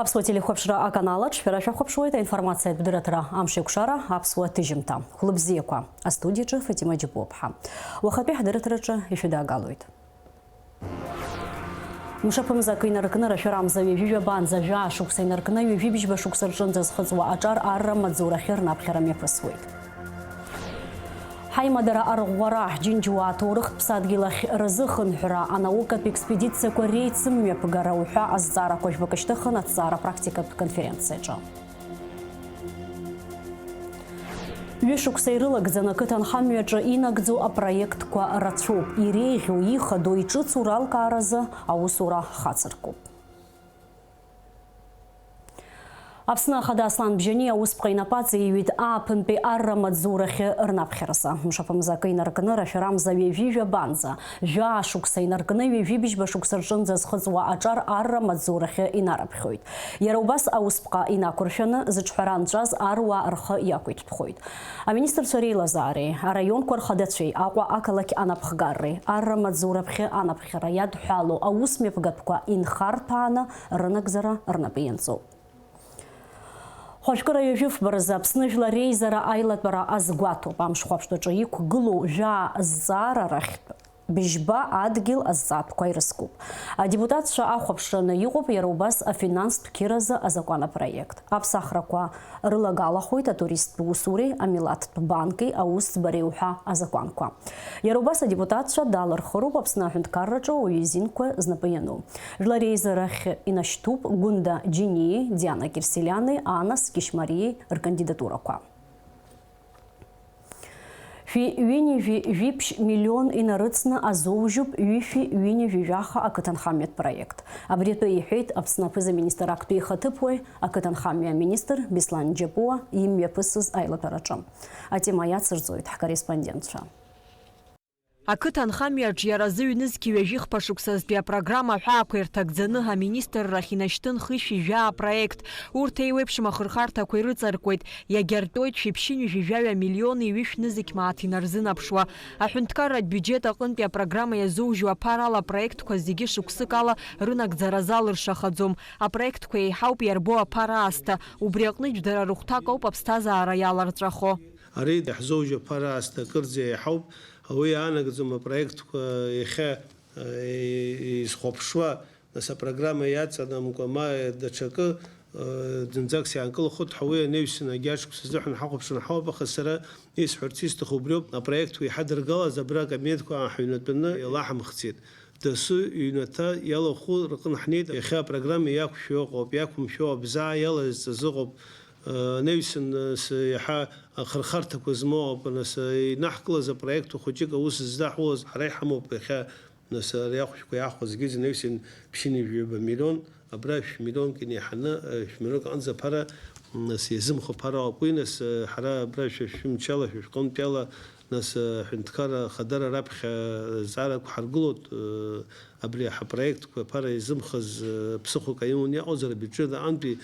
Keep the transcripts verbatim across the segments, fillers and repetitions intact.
Аԥсуа телехәаԥшра аканалаҿ шәара шәахәаԥшуеит аинформациатә дырраҭара Амшеикәшара аԥсуа ҭыжьымҭа. Хәлыбзиақәа. Астудиаҿы Фатима Џьапуаԥҳа. Уахатәи ҳдырраҭараҿы ишәыдаагалоит. Мшаԥымзак инаркны рашәарамза ҩажәи жәабанӡа жәаа шықәса инаркны ҩажәи бжьба шықәса рҿынӡа зхыҵуа аҿар арра маҵзурахьы рнаԥхьара мҩаԥысуеит. Ҳаимадара арӷәӷәара, ҳџьынџьуаа аҭоурыхтә ԥсадгьыл ахь рзыхынҳәра, анаукатә експедициақәа реицымҩаԥгара уҳәа азҵаарақәа жәбак шьҭыхын аҭҵаара практикатә конференциаҿы. Ҩышықәса ирылагӡаны ақыҭанхамҩаҿы инагӡоу апроектқәа рацәоуп, иреиӷьу, ихадоу, иҿыцу ралкааразы аусура хацыркуп. Аԥсны Ахада Аслан Бжьани аусԥҟа инапы аҵеиҩит ааԥынтәи арра маҵзурахьы рнаԥхьаразы. Мшаԥымзакы инаркны рашәарамза ҩажәи жәабанӡа, жәаа шықәса инаркны ҩажәи бжьба шықәса рҿынӡа зхыҵуа аҿар арра маҵзурахьы инарыԥхьоит. Иара убас аусԥҟа инақәыршәаны зыҿҳәара нҵәаз аруаа рхы иақәиҭтәхоит. Аминистрцәа реилазаареи, араионқәа рхадацәеи, Аҟәа ақалақь анапхгарреи, арра маҵзураԥхьы анаԥхьара иадҳәалоу аусмҩаԥгатәқәа инхарҭәааны рынагӡара рнапы ианҵоуп. Хәажәкыра ҩажәи фба рзы Аԥсны Жәлар Реизара аилатәара азгәаҭоуп. Амш хәаԥштәаҿы иқәгылоу жәаа зҵаара рахьтә быжьба адгьыл азҵаатәқәа ирызкуп. Адепутатцәа ахәаԥшраны иҟоуп иара убас афинанстә қьыразы азакәан апроект. Аԥсахрақәа рылагалахоит атуристтә усуреи амилаҭтә банки аусӡбареи уҳәа азакәанқәа. Иара убас адепутатцәа далырхыроуп Аԥсны аҳәынҭқарраҿы ауаҩы изинқәа знапы иану. Жәлар реизарахь инашьҭуп Гәында Џьениеи Диана Кьырсилиани, Анас Кьышьмариеи ркандидатурақәа. Шәи ҩынҩажәи жәиԥшь миллион инарыцны азоужьуп ҩышәи ҩынҩажәи жәаха ақыҭанхамҩатә проект. Абри атәы иҳәеит Аԥсны аԥыза-министр актәи ихаҭыԥуаҩ, ақыҭанхамҩа аминистр Беслан Џьапуа имҩаԥысыз аилатәараҿы. Атема иацырҵоит ҳкорреспондентцәа. Ақыҭанхамҩаҿ иара азы ҩнызқьи ҩажәи хԥа шықәсазтәи апрограмма аҳәаақәа ирҭагӡаны аминистррахь инашьҭын хышәи жәаа апроект. Урҭ еиуеиԥшым ахырхарҭақәа ирыҵаркуеит, иагьартәоит шәи ԥшьынҩажәи жәаҩа миллиони ҩышә нызқь мааҭ инарзынаԥшуа. Аҳәынҭқарратә биуџьет аҟынтәи апрограмма иазоужьу аԥарала апроектқәа зегьы шықәсык ала рынагӡара залыршахаӡом. Апроектқәа еиҳауп иарбоу аԥара аасҭа, убри аҟнытә дара рыхәҭак ауп аԥсҭазаара иаларҵәахо. Ари даҳзоужьу аԥара аасҭа акырӡа еиҳауп, уи иаанагӡом апроектқәа иахьа, э, изхәаԥшуа, нас апрограмма иаҵанамкәа, ма даҽакы, э, зынӡакс иаанкылахоит ҳәа уи анаҩсан егьи ашықәс азыҳәан ҳахәаԥшуан ҳауп, аха сара исҳәарц исҭаху убриоуп, апроектқәа иҳадыргалаз абра акабинетқәа ааҳаҩнатәаны илаҳамхцеит. Дасу иҩнаҭа иалахәу рҟны ҳнеит, иахьа апрограмма иақәшәо ыҟоуп, иақәымшәо абза иалазҵаз ыҟоуп, э, анаҩсан, нас, иаҳа ахырхарҭақәа змоу ауп, нас, э, инаҳкылаз апроектқәа хәыҷык аус здаҳулаз ҳара иҳамоуп иахьа, нас, ари ахәшәқәа иаахәо зегьы зынаҩсан ԥшьынҩажәи ҩба миллион, абра шә-миллионк инеиҳаны, э, шә-миллионк аҟынӡа аԥара, нас, иазымхо аԥара ауп уи, нас, э, ҳара абра шәа шәымчала, шәа шәҟынтәиала, нас, э, аҳәынҭқарра ахадара раԥхьа, э, зҵаарақәа ҳаргылоит, э, абри ҳапроектқәа аԥара иазымхаз, э, ԥсыхәак аиманы иаҟоуҵар, абиуџьет аҟынтәи,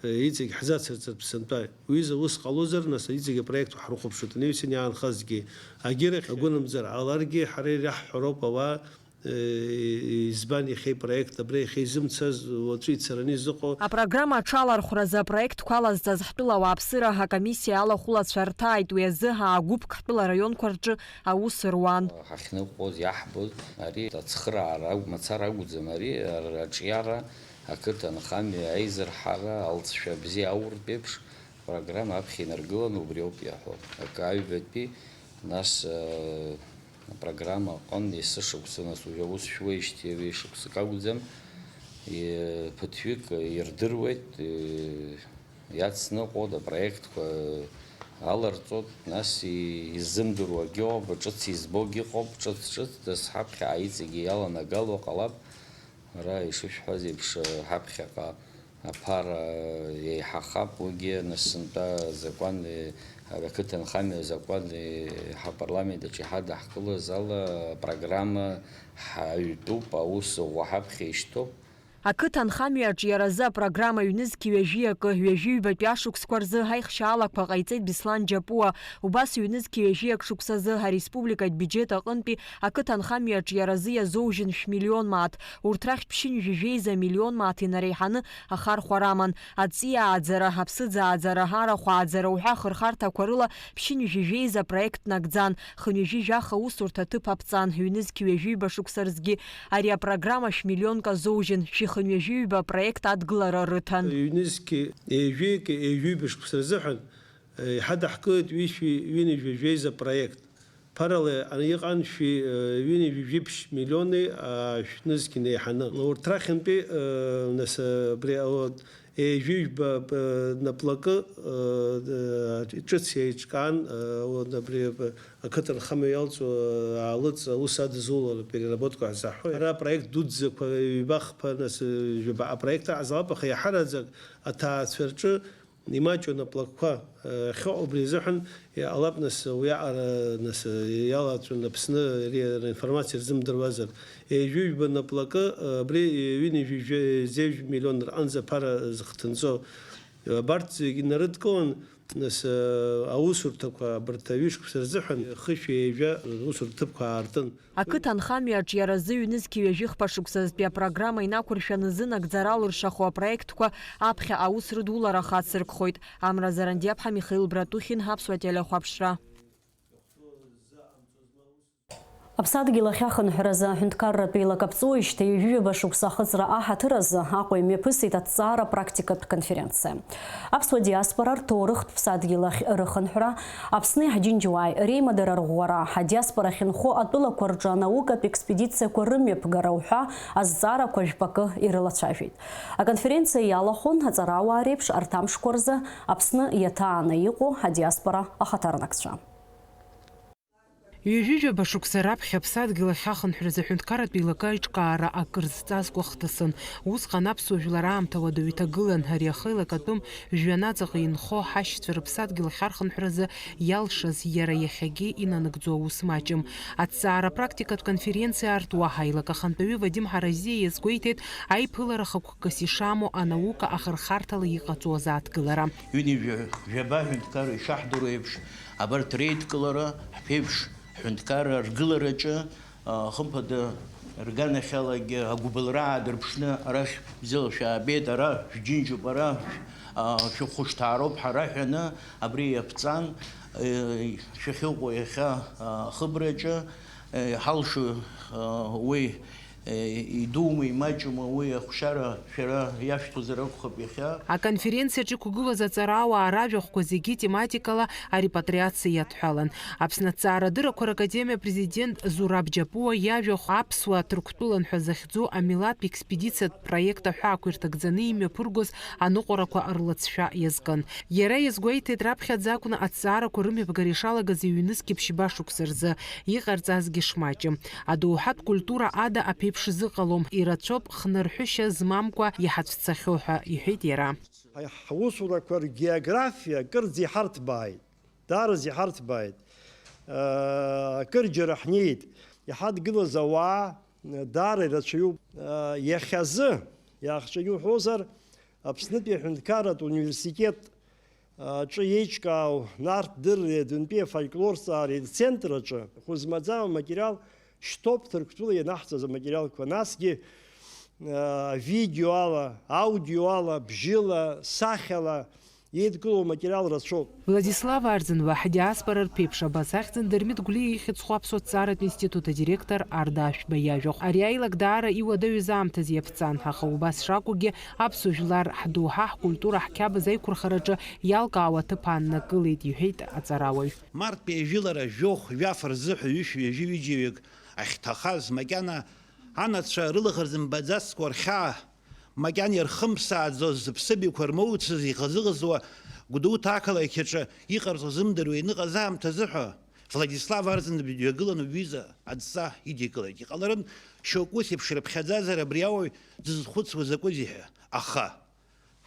э, иҵегь ҳзацырҵартә сынтәа. Уҩыза ус ҟалозар, нас, иҵегь апроектқәа ҳрыхәаԥшуеит, анаҩсан иаанхазгьы. Агьырахь агәынамӡара ҟаларгьы, ҳара иреиҳҳәароуп ауаа, э, избан иахьа ипроект, абра иахьа изымцаз, уаҵәы ицараны изыҟоу. Апрограмма аҽалархәразы апроектқәа алазҵаз ҳтәыла ауааԥсыра акомиссиа алахәылацәа рҭааит, уи азы ҳаагәыԥк ҳтәыла араионқәа рҿы аус руан. Ҳахьныҟәоз, иаҳбоз, ари ацхыраара агә-, мацара акәӡам, ари ар-, аҿиара, ақыҭанхамҩа аизырҳара, алҵшәа бзиа ауртә еиԥш, программа аԥхьа инаргыланы убриоуп иаҳәо. Акы аҩбатәи, нас, э, апрограмма аҟынтә есышықәса, нас уажәы аус шәуеижьҭеи ҩеишықәсак акәӡам, и-, ԥыҭҩык ирдыруеит, и-, иацныҟәоит, апроектқәа аларҵоит, нас и-, иззымдыруагьы ыҟоуп, ҿыц избогьы ыҟоуп, ҿыц-ҿыц, нас ҳаԥхьа иҵегьы иаланагало ҟалап, ара ишышәҳәаз еиԥш, ҳаԥхьаҟа аԥара еиҳахап, уигьы нас сынтәа азакәан, ақыҭанхамҩа азакәан, ҳапарламент аҿы иҳадаҳкылаз ала апрограмма ҳаҩтәуп, аус ӷәӷәа ҳаԥхьа ишьҭоуп. Ақыҭанхамҩа аҿиаразы апрограмма ҩнызқь ҩажәи акы, ҩажәи ҩбатәи ашықәсқәа рзы аихшьаалақәа ҟаиҵеит Беслан Џьапуа. Убас ҩнызқь ҩажәи акы шықәсазы ареспубликатә биџьет аҟынтәи ақыҭанхамҩа аҿиаразы иазоужьын шә-миллион мааҭ. Урҭ рахь ԥшьынҩажәи жәеиза миллион мааҭ инареиҳаны ахархәара аман. Аҵиааӡара, аԥсыӡааӡара, арахәааӡара уҳәа ахырхарҭақәа рыла ԥшьынҩажәи жәеиза проект нагӡан, хынҩажәи жәаха усурҭа ҭыԥ аԥҵан, ҩнызқь ҩажәи ҩба шықәса рзгьы. Ари апрограмма шә-миллионк азоужьын, шәи хынҩажәи ҩба апроект адгылара рыҭан. Ҩнызқь ҩажәи ҩба шықәса рзыҳәан, еиҳа даҳкылеит ҩышәи ҩынҩажәи жәеиза проект. Ԥарала иҟан шәи, э, ҩынҩажәи жәиԥшь миллиони, а, шәнызқь инеиҳаны. Урҭ рахьынтәи, э, нас, э, абри, а, вот, ҩажәи жәба, э, наплакы, э, э, ҿыц еиҿкаан, э, вот, абри, э, ақыҭанхамҩа иалҵуа, э, аалыҵ аус адызулара, переработка ҳзаҳҳәоит. Ара апроект дуӡӡақәа, ҩба-хԥа, нас, э, жәаба апроект аҳзаалап, аха иаҳараӡак аҭаацәа рҿы имаҷу анаплакқәа, э, ахьыҟоу убри азыҳәан иҟалап, нас, уиаҟара, нас, э, иалаҵәан Аԥсны ари аинформациа рзымдыруазар. Ҩажәи жәба наплакы, э, абри ҩынҩажәи жәеиза миллион рҟынӡа аԥара зыхҭынҵо. Абарҭ зегьы нарыдкылан, нас, э, аусурҭақәа абарҭ аҩышықәса рзыҳәан хышә ҩажәа усурҭа ҭыԥқәа аартын. Ақыҭанхамҩа аҿиаразы ҩнызқь ҩажәи хԥа шықәсазтәи апрограмма инақәыршәаны зынагӡара алыршахо апроектқәа аԥхьа аус рыдулара хацыркхоит. Амра Зарандиаԥҳа, Михаил Братухин, Аԥсуа телехәаԥшра. Аԥсадгьыл ахьахынҳәразы аҳәынҭқарратә еилак аԥҵоуижьҭеи ҩажәи ҩба шықәса ахыҵра аҳаҭыр азы Аҟәа имҩаԥысит аҭҵаара практикатә конференциа. Аԥсуа диаспора рҭоурыхтә ԥсадгьыл ахь рыхынҳәра, Аԥсни ҳџьынџьуааи реимадара рӷәӷәара, адиаспора ахьынхо атәылақәа рҿы анаукатә експедициақәа рымҩаԥгара уҳәа азҵаарақәа жәпакы ирылацәажәеит. Аконференциа иалахәын аҵарауаа реиԥш арҭ амшқәа рзы Аԥсны иаҭааны иҟоу адиаспора ахаҭарнакцәа. Ҩажәи жәаба шықәса раԥхьа аԥсадгьыл ахь ахынҳәразы аҳәынҭқарратә еилакы аиҿкаара акыр зҵазкуа хҭысын. Усҟан аԥсуа жәлар аамҭа уадаҩ иҭагылан, ари ахеилак атәым жәҩанаҵаҟа инхо ҳашьцәа рыԥсадгьыл ахь архынҳәразы иалшаз иара иахьагьы инанагӡо аус маҷым. Аҭҵаара практикатә конференциа артуа аилак ахантәаҩы Вадим Ҳаразиа иазгәеиҭеит, аиԥылара хықәкыс ишамоу анаука ахырхарҭала иҟаҵоу азааҭгылара. Ҩынҩажәи жәаба аҳәынҭқар ишаҳдыруа еиԥш, абарҭ реидкылара, ҳԥеиԥш ҳҳәынҭқарра ргылараҿы, а, хымԥада, рганахьалагьы агәыбылра аадырԥшны, арахь бзиала шәаабеит, ара шәџьынџьуп, ара, а, шәыхәышҭаароуп ҳара ҳәаны, абри иаԥҵан, э, шәахьыҟоу иахьа, а, ахыбраҿы, э, иҳалшо, а, уи Идуума, имаҷума, уи ахәшьара шәара иашәҭозар акәхап иахьа. Аконференциаҿы иқәгылаз аҵарауаа ражәахәқәа зегьы тематикала арепатриациа иадҳәалан. Аԥсны аҭҵаарадыррақәа ракадемиа апрезидент Зураб Џьапуа иажәахә аԥсуаа Ҭырқәтәылан ҳәа захьӡу амилаҭтә експедициатә проект аҳәаақәа ирҭагӡаны имҩаԥыргоз аныҟәарақәа рлацәа иазкын. Иара иазгәеиҭеит, раԥхьаӡа акәны аҭҵаарақәа рымҩаԥгара ишалагаз ҩнызқь ԥшьба шықәса рзы, иҟарҵазгьы шмаҷым. Адоуҳатә культура ада аԥеиԥш зыҟалом, ирацәоуп хнырҳәышьа змамкәа иҳацәцахьоу ҳәа иҳәеит иара. Ҳаи-, ҳусурақәа ргеографиа акырӡа иҳарҭбааит, даараӡа иҳарҭбааит. Э, акырџьара ҳнеит, иҳадгылаз ауаа, э, даара ирацәаҩуп. Э, иахьазы, иахҵәаны уҳәозар, Аԥснытәи аҳәынҭқарратә университет аҿы еиҿкаау нарҭ дырреи адәынтәи афольклорҭҵаареи рцентр аҿы хәы змаӡам аматериал шьҭоуп, Ҭырқәтәыла ианаҳҵаз аматериалқәа, насгьы, а, видеоала, аудиоала, бжьыла, сахьала еидкылоу аматериал рацәоуп. Владислав Арӡынба, ҳдиаспора рԥеиԥш абас ахьӡын Дырмит Гәлиа ихьӡ зху аԥсуа ҭҵааратә институт адиректор Арда Ашәба иажәахә. Ари аилак даара иуадаҩыз аамҭазы иаԥҵан, аха убас шакәугьы, аԥсуа жәлар ҳдоуҳа, ҳкультура, ҳқьабз аиқәырхараҿы иалкаауа аҭыԥ ааннакылеит, иҳәеит аҵарауаҩ. Марттәи ажәылара жәохә-жәаф рзыҳәа ҩышәи ҩажәи ҩыџьаҩык ахьҭахаз, макьана анацәа рылаӷырӡ мбаӡацкәа рхьаа, макьана ирхымԥсааӡоз зыԥсыбаҩқәа рмоуцыз иӷызыӷызуа Гәдоуҭа ақалақь аҿы иҟарҵо зымдыруа ианыҟаз аамҭазы ҳәа, Владислав Арӡынба дҩагылан убри аҩыза адҵа идикылеит. Иҟаларын, шьоукы ус еиԥш ирыԥхьаӡазар, абри ауаҩ дызхәыцуа закәызеи ҳәа. Аха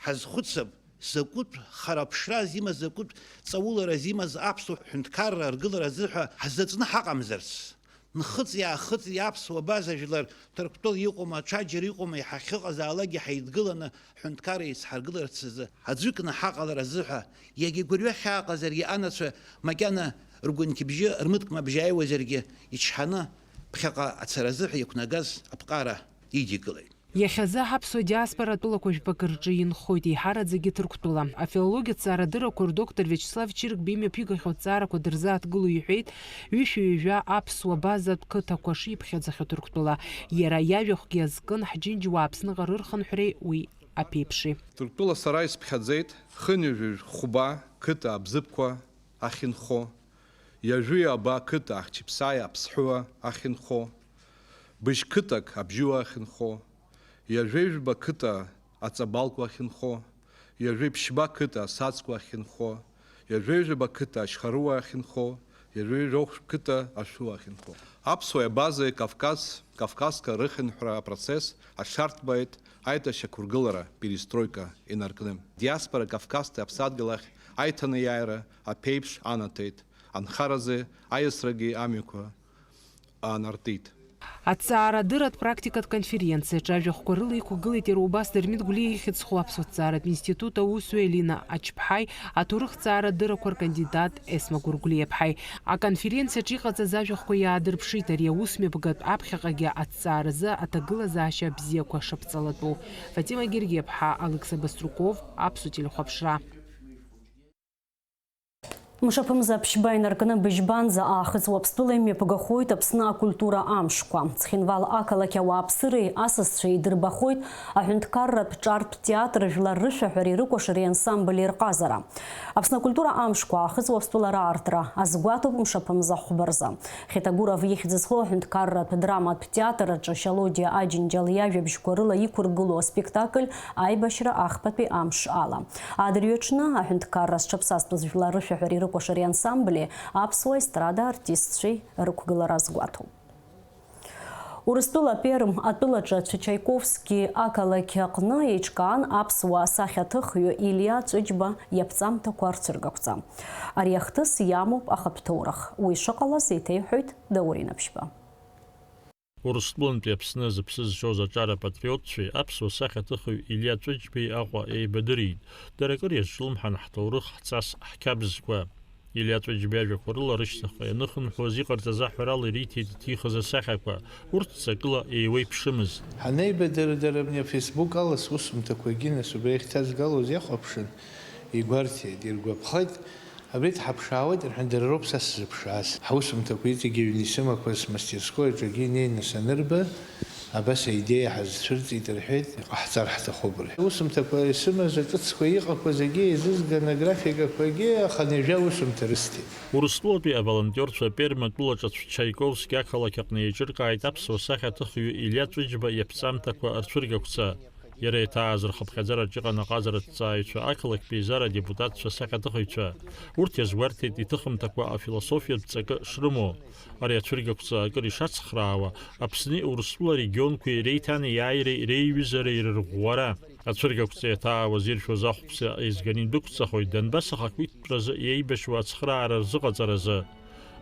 ҳазхәыцып, закәытә хара-ԥшра зимаз, закәытә ҵаулара зимаз аԥсуа ҳәынҭқарра аргылара азы ҳәа ҳзаҵәны ҳаҟамзарц. Нхыҵ-иаахыҵ аԥсуа база жәлар Ҭырқәтәыла иҟоума, аҽаџьара иҟоума, иҳахьыҟазаалакгьы ҳаидгыланы ҳҳәынҭқарра еицҳаргыларц азы, аӡәыкны ҳаҟалар азыҳәа, иагьа гәырҩа хьааҟазаргьы анацәа макьана ргәынқьбжьы рмыткәмабжьы ааиуазаргьы, ичҳаны ԥхьаҟа ацара азыҳәа иқәнагаз аԥҟара идикылеит. Иахьазы ҳаԥсуа диаспора атәылақәа жәпакы рҿы инхоит, еиҳараӡагьы Ҭырқәтәыла. Афилологиатә ҵаарадыррақәа рдоктор Виачеслав Чыргба имҩаԥигаахьоу аҭҵаарақәа дырзааҭгыло иҳәеит, ҩышәи ҩажәа аԥсуа базатә қыҭақәа шиԥхьаӡахьоу Ҭырқәтәыла. Иара иажәахәгьы азкын ҳџьынџьуаа Аԥсныҟа рырхынҳәреи уи аԥеиԥши. Ҭырқәтәыла сара исԥхьаӡеит хынҩажәи жәхәба қыҭа Абзыԥқәа ахьынхо, ҩажәи ҩба қыҭа Ахчыԥсаи Аԥсҳәыла ахьынхо, быжь қыҭак Абжьыла ахьынхо, ҩажәи жәба қыҭа Аҵабалқәа ахьынхо, ҩажәи ԥшьба қыҭа Асацқәа ахьынхо, ҩажәи жәаба қыҭа Ашьхаруа ахьынхо, ҩажәи жәохә қыҭа Ашәыла ахьынхо. Аԥсуа базеи Кавказ, Кавказка рыхынҳәра апроцесс аҽарҭбааит аиҭашьақәыргылара, перестройка инаркны. Диаспора Кавказтәи аԥсадгьыл ахь аиҭанеиааира аԥеиԥш анаҭеит, анхаразы аиасрагьы амҩақәа аанартит. Аҭҵаарадырратә практикатә конференциаҿы ажәахәқәа рыла иқәгылеит иара убас Дырмит Гәлиа ихьӡ зху аԥсуа ҭҵааратә институт аусзуҩы Елина Ачԥҳаи аҭоурыхҭҵаарадыррақәа ркандидат Есма Гәыргәлиаԥҳаи. Аконференциаҿы иҟаҵаз ажәахәқәа иаадырԥшит ари аусмҩаԥгатә аԥхьаҟагьы аҭҵааразы аҭагылазаашьа бзиақәа шаԥҵалатәу. Фатима Гергиаԥҳа, Алықьса Баструков, Аԥсуа телехәаԥшра. Мшаԥымза ԥшьба инаркны быжьбанӡа Аахыҵ Уаԥстәыла имҩаԥгахоит Аԥсны акультура амшқәа. Цхинвал ақалақь ауааԥсыреи асасцәеи идырбахоит аҳәынҭқарратә ҿартә театр жәлар рышәаҳәареи рыкәашареи ансамбль ирҟазара. Аԥсны акультура амшқәа Аахыҵ Уаԥстәыла раартра азгәаҭоуп мшаԥымза хәба рзы. Хетагуров ихьӡ зху аҳәынҭқарратә драматә театр аҿы Шьалодиа Аџьынџьал иажәабжьқәа рыла иқәыргылоу аспектакль Аибашьра ахԥатәи амш ала. Адырҩаҽны аҳәынҭқарра зҽаԥсазтәыз жәлар рышәаҳәареи рыкәашареи ансамбли аԥсуа естрада артистцәеи рықәгылара азгәаҭоуп. Урыстәыла Перм атәылаҿы Чайковски ақалақь аҟны еиҿкаан аԥсуа сахьаҭыхҩы Илиа Ҵәыџьба иаԥҵамҭақәа рцәыргақәҵа. Ари ахҭыс иамоуп ахатә ҭоурых. Уи шыҟалаз еиҭеиҳәоит Даур Инаԥшьба. Урыстәылантәи Аԥсны зыԥсы зшьоз аҿар апатриотцәеи аԥсуа сахьаҭыхҩы Илиа Ҵәыџьбеи Аҟәа еибадырит. Дара акыр иазҿлымҳан ҳҭоурых, ҳҵас, ҳқьабзқәа. Илиа Ҵәыџьба иажәақәа рыла рышьҭахьҟа ианыхынҳәуаз иҟарҵаз аҳәарала ириҭеит иҭихыз асахьақәа, урҭ ҵакыла еиуеиԥшымызт. Ҳанеибадыр, дара абни афейсбук ала сусумҭақәагьы, нас, убра иахьҭазгалоз иахәаԥшын, игәарҭеит, иргәаԥхеит. Абри дҳаԥшаауеит, рҳәан, дара роуп са сзыԥшааз. Ҳусумҭақәа иҵегьы аҩны исымақәаз смастерской аҿгьы инеины санырба, абас аидеиа ҳазцәырҵит, рҳәеит, иҟаҳҵар ҳҭахуп, рҳәеит. Аусумҭақәа исымаз аҿыцқәа иҟақәа зегьы еизызган, аграфикақәагьы аханҩажәа аусумҭа рысҭеит. Урыстәылатәи аволонтиорцәа Пермь атәылаҿы Чайковски ақалақь аҟны еиҿыркааит аԥсуа сахьаҭыхҩы Илиа Ҵәыџьба иаԥҵамҭақәа рцәыргақәҵа. Иара иҭааз рхыԥхьаӡараҿ иҟан аҟазараҭҵааҩцәа, ақалақьтәи еизара адепутатцәа, асахьаҭыхыҩцәа. Урҭ иазгәарҭеит иҭыхымҭақәа афилософиатә ҵакы шрымоу. Ари ацәыргақәҵа акыр ишацхраауа, Аԥсни Урыстәыла арегионқәеи реиҭанеиааиреи реиҩызареи рырӷәӷәара. Ацәыргақәҵа иаҭаауаз иршәоз ахәԥса еизганы идәықәҵахоит Донбасс ахақәиҭтәразы иеибашьуа ацхраара рзыҟаҵаразы.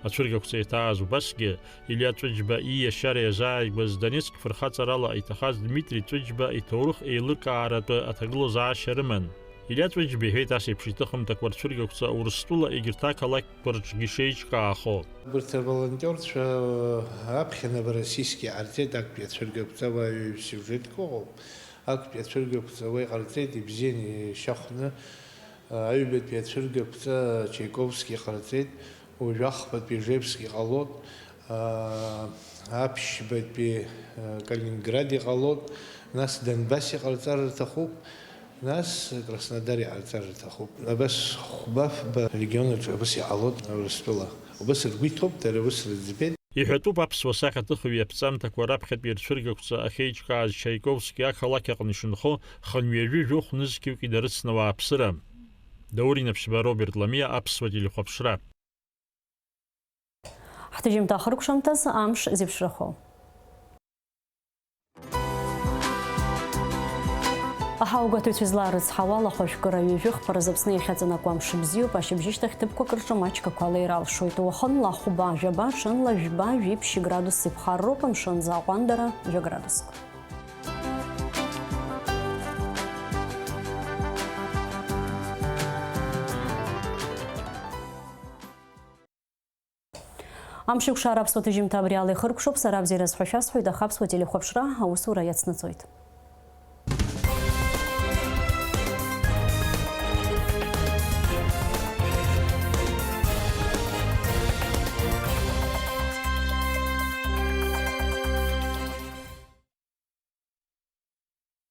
Ацәыргақәҵа иаҭааз убасгьы, Илиа Ҵәыџьба ииашьара иазааигәаз Донецк фырхаҵарала иҭахаз Дмитри Ҵәыџьба иҭоурых еилыркааратәы аҭагылазаашьа рыман. Илиа Ҵәыџьба иҳәеит ас еиԥш иҭыхымҭақәа рцәыргақәҵа Урыстәыла егьырҭ ақалақьқәа рҿгьы шеиҿкаахо. Урҭ аволонтиорцәа аԥхьа Новороссийск иҟарҵеит, актәи ацәыргақәҵа уа ҩ-сиужетк ыҟоуп. Актәи ацәыргақәҵа уа иҟарҵеит, ибзианы ишьахәны, аҩбатәи ацәыргақәҵа Чайковски иҟарҵеит, уажә ахԥатәи Ижевск иҟалоит, аа, аԥшьбатәи, аа, Калининград иҟалоит, нас Донбасс иҟарҵар рҭахуп, нас Краснодар иҟарҵар рҭахуп. Абас хәба-фба регион аҿы абас иҟалоит Урыстәыла. Убас ргәы иҭоуп, дара ус рыӡбеит. Иҳәатәуп аԥсуа сахьаҭыхҩы иаԥҵамҭақәа раԥхьатәи рцәыргақәҵа ахьеиҿкааз Чайковски ақалақь аҟны ишынхо хынҩажәи жәохә нызқьҩык идарыцны ауааԥсыра. Даур Инаԥшьба, Роберт Ламиа, Аԥсуа телехәаԥшра. Ҳҭыжьымҭа ахыркәшамҭаз амш зеиԥшрахо. Аҳауагәаҭаҩцәа излаарыцҳауа, ала хәажәкыра ҩажәи хԥа разы Аԥсны иахьаҵанакуа амш бзиоуп, ашьыбжьышьҭахь ҭыԥқәак рҿы маҷк ақәа алеира алшоит. Уахынла ахәба жәаба, ҽынла жәба, жәиԥшь градус иԥхарроуп, амшынӡы аҟәандара жәа градуск. Амшеикәшара аԥсуа ҭыжьымҭа абри ала ихыркәшоуп, сара абзиараз ҳәа шәасҳәоит, аха аԥсуа телехәаԥшра аусура иацнаҵоит.